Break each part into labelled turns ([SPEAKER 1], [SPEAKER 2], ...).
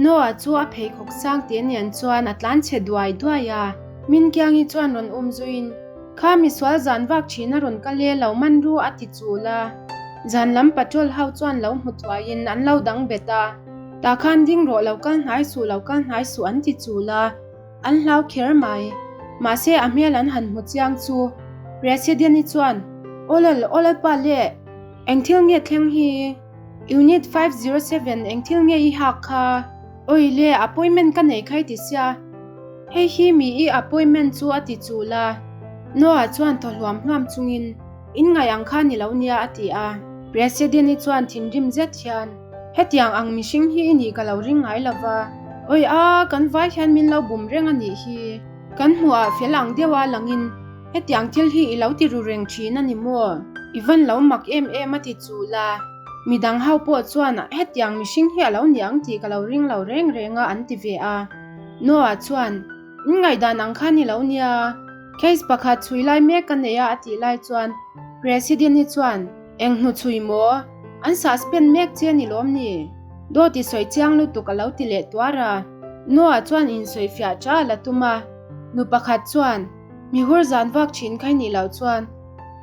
[SPEAKER 1] Noah chu a pheikhawk sang te nen chuan a tlan chhe duai duai a. Minkiangi chuan rawn um zuiin, Kha misual zan vak thin a rawn kal e, lo man ru a ti chul a. Zan lam patrol ho chuan lo hmu thuaiin an lo dang bet a. Tah khan ding rawh lo kal hnai suh lo kal hnai suh an ti chul a. An hlau kher mai. Mahse a hmel an han hmu chiang chu. President-i chuan, Awlal, awlalpa le, eng thil nge thleng hi? Unit 507 eng thil nge i hak kha? Awi le, appointment ka nei khai ti sia. Hei hi mi i appointment chu a ti chul a. Noah chuan thaw hluam hluam chungin, In ngaih ang kha ni lo nia a ti a. President-i chuan thinrim zet hian, Hetiang ang mihring hi i nih ka lo ring ngai lo va. Awi a, kan vai hian min lo bum reng a nih hi. Kan hmuhah fel ang deuha langin hetiang thil hi i lo ti ru reng thin a ni maw? I van lo mak em em a ti chul a. Midang ho pawh chuan hetiang mihring hi a lo ni ang tih ka lo ring lo reng reng a an ti ve a. Noah chuan, In ngaihdan ang kha ni lo nia. Case pakhat chhui lai mek ka nei a a tih lai chuan President-i chuan, Eng hnu chhui maw? An suspend mek che ni lawm ni? Dawt i sawi chiang lutuk a lo ti leh tuar a. Noah chuan insawi fiah cha a la tum a. Nu pakhat chuan, Mi hur zan vak thin khai nih loh chuan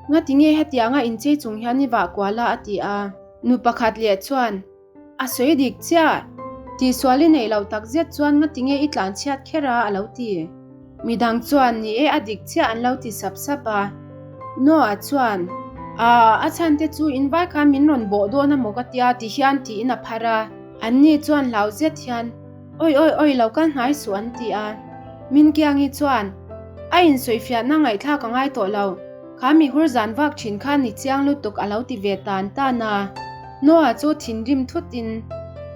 [SPEAKER 1] ngati nge hetianga inchei chung hian i vah kual a a ti a. Nu pakhat leh chuan, A sawi dik chiah. Tihsual i neih loh tak zet chuan ngati nge i tlan chhiat kher a a lo ti. Midang chuan ni e a dik chiah an lo ti sap sap a. Noah chuan, Aa, a chhan te chu in vai khan min rawn bawh dawn a maw ka tia ti hian tiin a phar a. Anni chuan hlau zet hian, Awi awi awi lo kal hnai suh an ti a. Minkiangi chuan, A insawifiahna ngaihthlak a ngai tawh lo. Kha mi hur zan vak thin kha ni chiang lutuk a lo ti ve tan tan a. Noah chu thinrim thut in,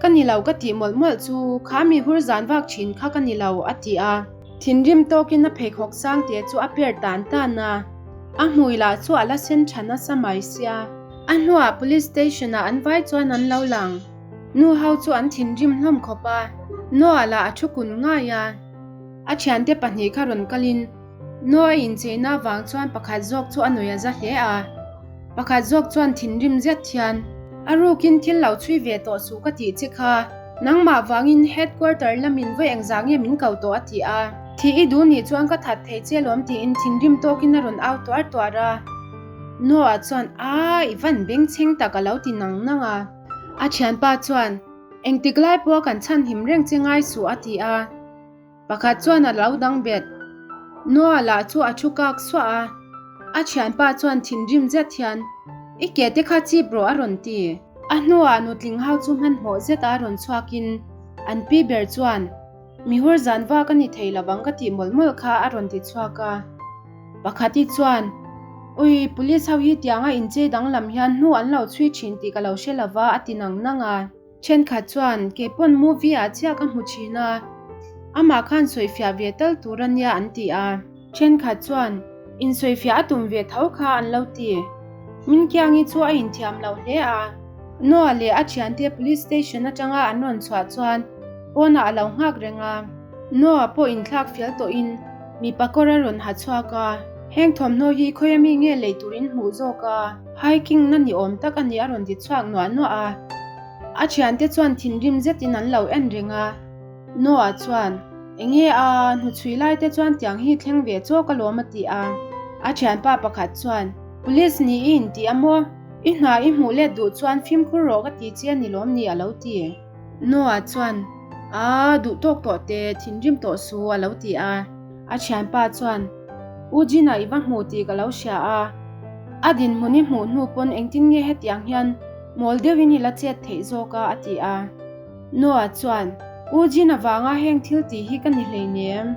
[SPEAKER 1] Ka ni lo ka tih mawlh mawlh chu kha mi hur zan vak thin kha ka ni lo a ti a. Thinrim tawkin a pheikhawk sang te chu a per tan tan a. A hmui lah chu a la sen tha nasa mai sia. A hnuah police station ah an vai chuan an lo lang. Nu ho chu an thinrim hlawm khawp a. Noah lah a thu kun ngai a. A thiante pahnih kha rawn kalin Noah incheina avang chuan pakhat zawk chu a nuih a za hle a. Pakhat zawk chuan thinrim zet hian, A rukin thil lo chhui ve tawh suh ka tih che kha, nangmah vangin headquarter lamin vawi engzah nge min ko tawh a ti a. Thih i duh nih chuan ka that thei che lawm tiin thinrim tawkin a rawn au tuar tuar a. Noah chuan, Aa, i van bengchheng tak a lo ti nang nang a. A thianpa chuan, Engtik lai pawha kan chhanhim reng che ngai suh a ti a. Pakhat chuan a lo dang bet. Noah lah chu a thu kak suah a. A thianpa chuan thinrim zet hian, I ke te kha chip rawh a rawn ti. A hnuah nutling ho chu hmanhmawh zet a rawn chhuakin an pi ber chuan, Mihur zan vak a ni thei lovang ka tih mawlh mawlh kha a rawn ti chhuak a. Pakhati chuan, Ui, police ho hi tianga inchei danglam hian hnu an lo chhui thin tih ka lo hre lova a ti nang nang a. Thenkhat chuan kei pawn movie ah chiah ka hmu thin a, amah khan sawifiah ve tal tur a nia an ti a. Thenkhat chuan insawifiah a tum ve tho kha an lo ti. Minkiangi chu a inthiam lo hle a. Noah leh a thiante police station atanga an rawn chhuah chuan pawnah a lo nghak reng a. Noah pawh inthlak fel tawhin mipa kawr a rawn ha chhuak a. Heng thawmhnaw hi khawi ami nge lei turin hmuh zawk a? Hiking na ni awm tak a ni a rawn ti chhuak nuah nuah a. A thiante chuan thinrim zetin an lo en reng a. Noah chuan, Enge a, hnuchhui lai te chuan tiang hi thleng ve chawk alawm a ti a. A thianpa pakhat chuan, Police ni i inti a maw? I hna i hmuh let duh chuan fimkhur rawh ka ti che a ni lawm ni a lo ti. Noah chuan, Aa, duh tawk tawh te, thinrim tawh su a lo ti a. A thianpa chuan, U Gina i va hmu tih ka lo hria a, a dinhmun i hmuh hnu pawn engtin nge hetiang hian mawl deuhin i la chet theih zawk a a ti a. Noah chuan, U Gina vanga heng thil tih hi ka ni hleinem.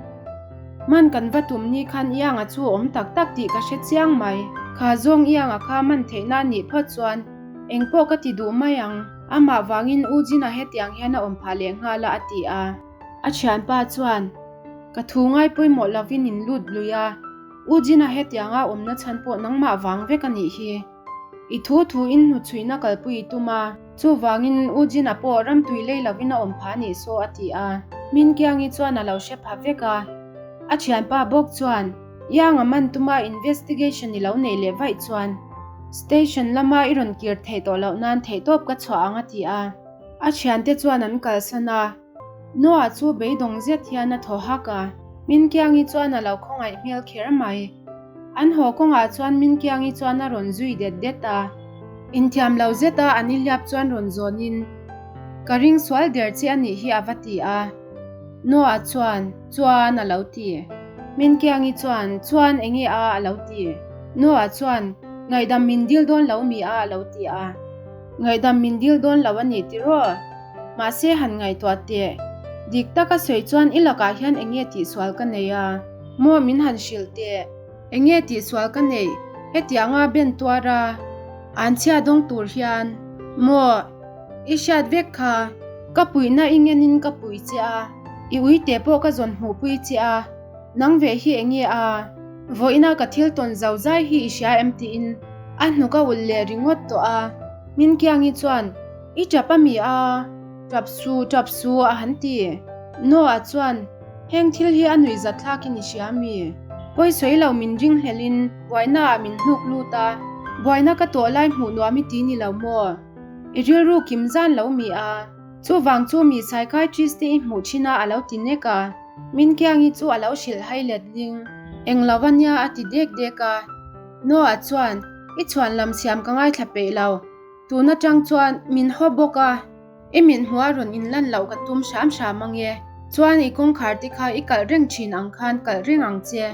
[SPEAKER 1] Man kan va tum ni khan Ianga chu a awm tak tak tih ka hre chiang mai. Kha zawng Ianga kha man theihna a nih phawt chuan engpawh ka ti duh mai ang. Amah vangin U Gina hetiang hian a awm phah leh nghal a a ti a. A thianpa chuan, Ka thu ngai pawimawh lovin in lut lui a, U Jin-a hetianga awmna chhan pawh nangmah vang vek a nih hi. I thu thu in hnuchhuihna kalpui i tum a, chuvangin U Jin-a pawh ramtui lei lovin a awm phah a nih saw a ti a. Minkiangi chuan a lo hre pha vek a. A thianpa bawk chuan, Ianga man tuma investigation i lo neih leh vaih chuan station lama i rawn kir theih tawh loh nan theihtawp ka chhuah ang a ti a. A thiante chuan an kalsan a. Noah chu beidawng zet hian a thaw hak a, Minkiangi chuan a lo khawngaih hmel kher mai. An haw kawngah chuan Minkiangi chuan a rawn zui det det a. Inthiam lo zeta an ihliap chuan rawn zawnin, Ka ring sual der che a nih hi a va ti a. Noah chuan, Chuan a lo ti. Minkiangi chuan, Chuan enge a a lo ti. Noah chuan, Ngaihdam min dil dawn lo mi a a lo ti a. Ngaihdam min dil dawn lo a nih tiraw? Mahse han ngaihtuah teh. Dik taka sawi chuan i lakah hian enge tihsual ka nei a? Maw min han hrilh teh. Enge tihsual ka neih? Hetianga ben tuar a, an chhia dawng tur hian. Maw, i hriat vek kha. Ka puihna i ngenin ka pui che a, i uite pawh ka zawn hmuhpui che a, nang ve hi enge a? Vawiina ka thil tawn zo zai hi i hria em tiin a hnuk a ulh leh ringawt tawh a. Minkiangi chuan, I tap a mi a? Tap su, tap su a han ti. Noah chuan, Heng thil hi a nuih zat thlakin i hria mi? Pawi sawi lo min ring hlelhin buaina ah min hnuk lut a, buaina ka tawh lai hmuh nuam i ti ni lo maw? I rilru kim zan lo mi a? Chuvang chu mi psychiatrist te i hmuh thin a a lo ti nek a. Minkiangi chu a lo hrilh hai let ling. Eng lo a nia a ti dek dek a. Noah chuan, I chhuan lam siam ka ngaithla peih lo. Tun atang chuan min haw bawk a. I mit hmuh a rawn inlan loh ka tum hram hram ang e. Chuan i kawngkhar te kha i kalh reng thin ang khan kalh reng ang che.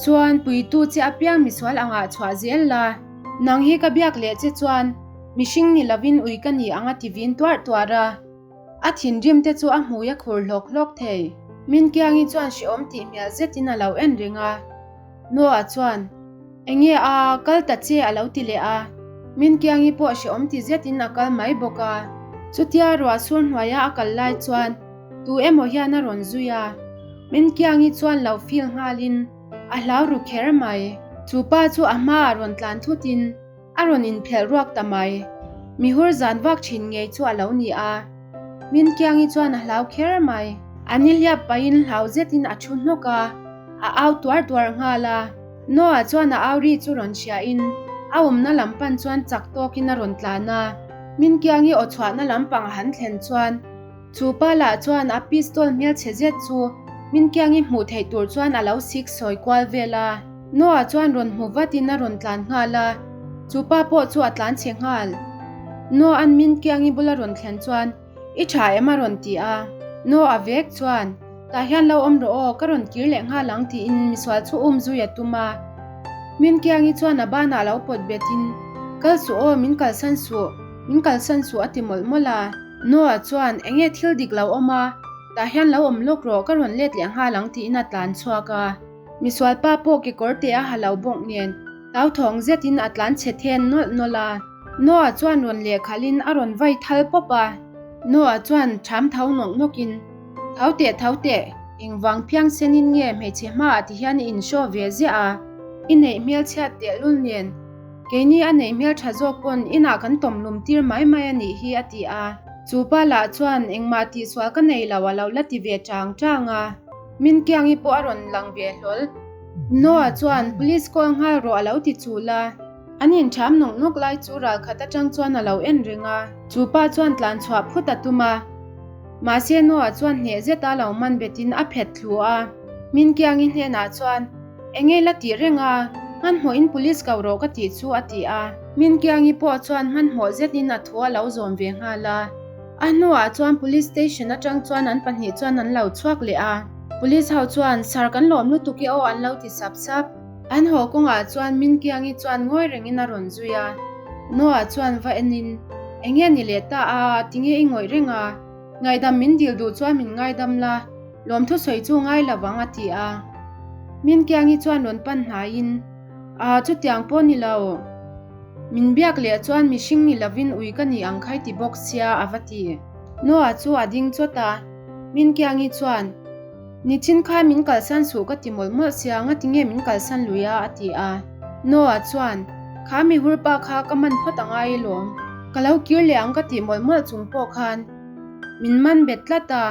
[SPEAKER 1] Chuan puitu che apiang misual angah chhuah zel la. Nang hi ka biak leh che chuan mihring ni lovin ui ka ni ang a ti vin tuarh tuarh a. A thinrim te chu a hmui a khur hlawk hlawk thei. Minkiangi chuan hrehawm tih hmel zetin a lo en reng a. Noah chuan, Enge a, kal ta che a lo ti leh a. Minkiangi pawh hrehawm ti zetin a kal mai bawk a. Chutia ruah sur hnuaia a kal lai chuan tu emaw hian a rawn zui a. Minkiangi chuan lo feel nghalin a hlau ru kher mai. Chu pa chu a hmaah rawn tlan thutin A rawn inphelh ruak ta mai. Mihur zan vak thin ngei chu a lo ni a. Minkiangi chuan a hlau kher mai. A nihliap pahin hlau zetin a thu hnawk a, a au tuar tuar nghal a. Noah chuan a au ri chu rawn hriain a awmna lam pan chuan chak tawkin a rawn tlan a. Minkiangi aw chhuahna lampang a han thlen chuan Chu pa lah chuan a pistol hmelchhe zet chu Minkiangi hmuh theih tur chuan a lo sik sawi kual vel a. Noah chuan rawn hmu vatin a rawn tlan nghal a, chu pa pawh chu a tlan chhe nghal. Noah-a'n Minkiangi bula rawn thlen chuan, I tha em a rawn ti a. Noah vek chuan, Tah hian lo awm rawh aw, ka rawn kir leh nghal ang tiin misual chu um zui a tum a. Minkiangi chuan a banah lo pawt betin, Kal suh aw, min kalsan suh, min kalsan suh a ti mawlh mawlh a. Noah chuan, Enge thil dik lo awm a, tah hian lo awm lawk rawh, ka rawn let leh nghal ang tiin a tlan chhuak a. Misual pa pawh kekawr te a ha lo bawk nen, hlauthawng zetin a tlan chhe then nawlh nawlh a. Noah chuan rawn lehkhalhin a rawn vai thal pawp a. Noah chuan ṭham tho nawk nawkin, Tho teh, tho teh, engvang phiang senin nge hmeichhe hmaah ti hian i inshow ve ziah a? I neih hmelchhiat tehlul nen Keini a neih hmel tha zawk pawn inah kan tawm lum tir mai mai a nih hi a ti a. Chu pa lah chuan engmah tihsual ka nei lo a lo la ti ve chang chang a. Minkiangi pawh a rawn lang ve hlawl. Noah chuan police call nghal rawh a lo ti chul a. An intham nawk nawk lai chu ralkhat atang chuan a lo en reng a. Chu pa chuan tlan chhuah phut a tum a. Mahse Noah chuan hneh zeta lo man betin a phet thlu a. Minkiangi hnenah chuan Enge la tih reng a, hmanhmawhin police ko rawh ka tih chu a ti a. Minkiangi pawh chuan hmanhmawh zetin a thu a lo zawm ve nghal a. A hnuah chuan police station atang chuan an pahnih chuan an lo chhuak leh a. Police ho chuan, Sir kan lawm lutuk e aw an lo ti sap sap. An haw kawngah chuan Minkiangi chuan ngawi rengin a rawn zui a. Noah chuan va enin, Enge ni leh ta a, tinge i ngawih reng a? Ngaihdam min dil duh chuan min ngaidam la. Lawmthu sawi chu ngai lo vang a ti a. Minkiangi chuan rawn pan hnaiin, Aa chutiang pawh ni lo. Min biak leh chuan mihring ni lovin ui ka ni ang khai ti bawk sia a va ti. Noah chu a ding chawt a. Minkiangi chuan, Nichin khan min kalsan suh ka ti mawlh mawlh sia ngati nge min kalsan lui a a ti a. Noah chuan, Kha mihur pa kha ka man phawt a ngai alawm. Ka lo kir leh ang ka tih mawlh mawlh chung pawh khan min man bet tlat a.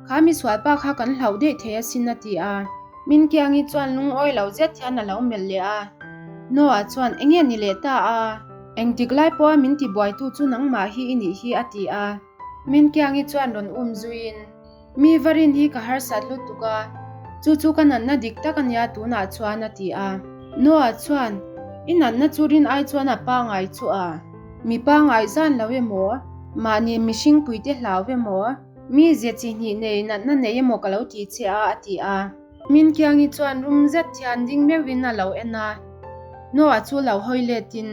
[SPEAKER 1] Kha misual pa kha kan hlauh daih thei asin a ti a. Minkiangi chuan lungawi lo zet hian a lo melh leh a. Noah chuan enge ni leh ta a? Engtik lai pawha min tibuaitu chu nangmah hi i nih hi a ti a. Minkiangi chuan rawn um zuiin. Mi va rin hi ka harsat lutuk a, chu chu ka natna dik tak a nia tunah chuan a ti a. Noah chuan, I natna chu rin ai chuan a pangai chu a. Mi pangai zan lo emaw, mahni mihring puite hlau emaw, mi ze chi hnih nei natna nei emaw ka lo ti che a a ti a. Min Kiangi chuan rum zet hian ding meuhin a lo en a, Noah chu lo hawi letin,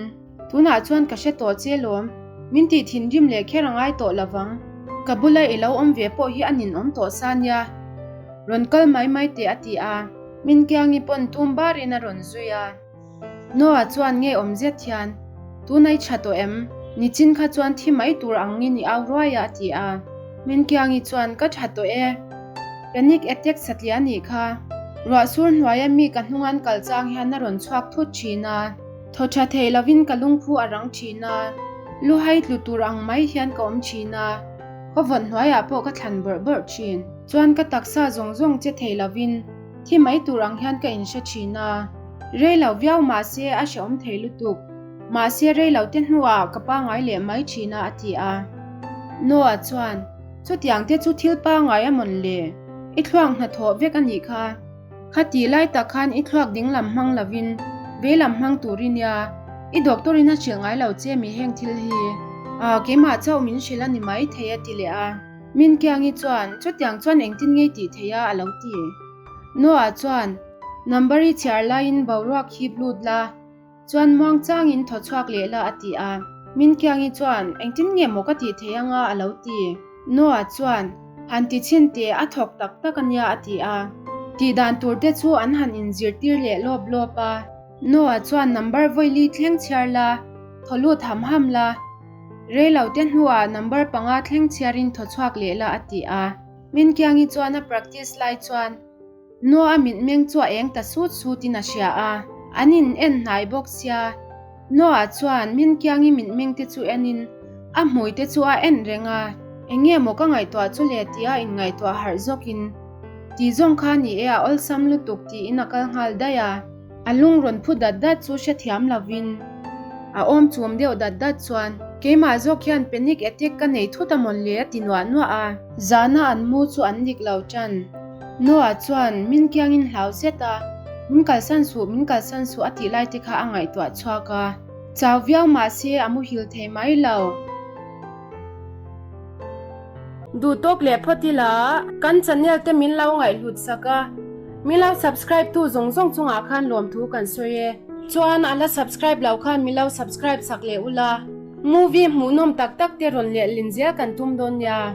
[SPEAKER 1] Tunah chuan ka hre tawh che lawm, min tih thinrim leh kher a ngai tawh lo vang. Ka bula i lo awm ve pawh hi a ninawm tawh sa nia, rawn kal mai mai teh a ti a. Min Kiangi pawn tum barin a rawn zui a. Noah chuan nge awm zet hian, Tuna i tha tawh em? Nichin kha chuan thi mai tur angin i au ruai a a ti a. Minkiangi chuan, Ka tha tawh e. Panic attack satliah a nih kha. Ruah sur hnuaia mi ka hnung an kal chang hian a rawn chhuak thut thin a. Thaw tha thei lovin ka lungphu a rang thin a. Lu hai tlu tur ang mai hian ka awm thin a. Khawvawt hnuaiah pawh ka thlan bawrh bawrh thin. Chuan ka taksa zawng zawng che thei lovin Thi mai tur ang hian ka inhre thin a, rei lo viau mahse a hrehawm thei lutuk. Mahse rei lo te hnuah ka pangai leh mai thin a a ti a. Noah chuan, Chutiang te chu thil pangai a mawn le? I thluak hnathawh vek a nih kha. Khati lai tak khan i thluak dinglam hmang lovin veilam hmang tur i nia, i doctor in a hrilh ngai lo che mi heng thil hi. Aa keimah chauh min hrilh a ni mai thei a ti leh a. Min Kiangi chuan, Chutiang chuan engtin ngei tih theih a? a lo ti. Noah chuan, Number i chhiar laiin boruak hip lut la, chuan muang changin thaw chhuak leh la a ti a. Min Kiangi chuan, Engtin nge maw ka tih theih anga? a lo ti. Noah chuan, Han ti chhin teh, a thawk tak tak a nia a ti a. Tih dan tur te chu an han inzirtir leh lawp lawp a. Noah chuan, Number vawili thleng chhiar la, thaw lut ham ham la, Reilote hnuah number panga thleng chhiarin thaw chhuak leh la a ti a. Minkiangi chuan a practice lai chuan Noah a mitmeng chu a eng ta sut sutin a hria a, an in en hnai bawk sia. Noah chuan Minkiangi mitmeng te chu enin a hmui te chu a en reng a, eng nge maw ka ngaihtuah chu le tia inngaihtuah harh zawkin ti zawng kha ni e a awlsam lutuk tiin a kal nghal daih a. A lung rawn phu dat dat chu hrethiam lovin a awm chum deuh dat dat chuan, Keimah zawk hian panic attack ka nei thut a mawn le a ti nuah nuah a. Zana an mu chu an dik lo tan. Noah chuan min kiangin hlau zet a, Min kalsan suh, min kalsan suh a tih lai te kha a ngaihtuah chhuak a. Chau viau mah se a muhil thei mai lo. Duh tawk leh phawt ila kan channel te min lo ngaihhlut sak a, min lo subscribe tu zawng zawng chungah khan lawmthu kan sawi e. Chuan a la subscribe loh khan min lo subscribe sak leh ula, movie hmuhnawm tak tak te rawn lehlin zel kan tum dawn nia.